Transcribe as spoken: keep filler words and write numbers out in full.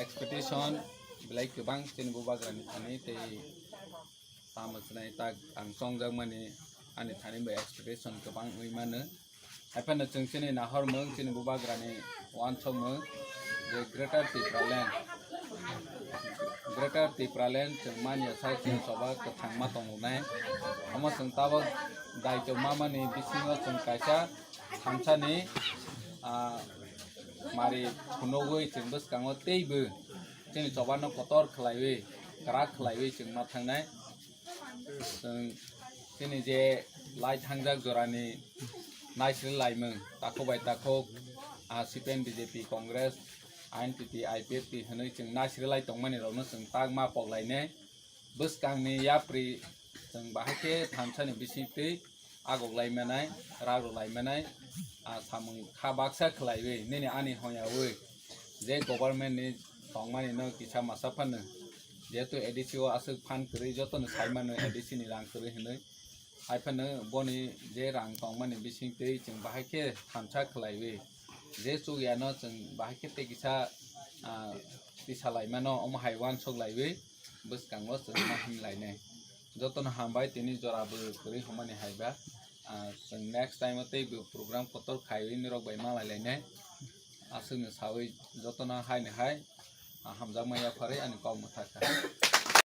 Expectation belai kwbang chini bubagrani thani tei tamo chinai tak ang chongjakmani ani thani bo expectation kwbang wngwi mano. Haiphano chwng chini nahormung chini bubagrani uansukmung je Greater Tipraland, Greater Tipraland chwng manya sai chini choba kwthangma tongnai. Omo chwng tabuk daitwmamani bisingo chwng kaisa thamsani, ah, mari phunugwi chwng bwskango teibo chini chobano kotor khlaiwi, kwrak khlaiwi chwng ma thangnai. Chwng chini je lai thangjak jorani naisri laimung, takhuk bai takhuk, ah, C P M, B J P, Congress, I N P T, I P F T hwnwi chwng naisri lai tongmani rokno chwng tak ma pok lainai. Bwskangni yapri chwng bahai khe thamsani bisingtwi agok lai manai, rak rw lai manai, ah, samung kha baksa khlaiwi nini ani hwnyawi je government ni tongmani no kisa masa phano, jehetu A D C o aswk phan kwrwi jotono sai mano A D C ni rang kwrwi hwnwi, hai phano boni je rang tongmani bisingtwi chwng bahai khe thamsa khlaiwi je chukya no chwng bahai khe tei kisa, ah, tisa lai mano, omo hai uansuk laiwi bwskango chwng ma him lainai. Jotono hambai tini jora bo kwrwi hwnmani hai ba, ah, chwng next time o tei bo program kotor khaiwi norok bai ma lai lainai. Aswkno sawi jotono haino hai, ah, hamjakma yapharwi ani kok mwthakha.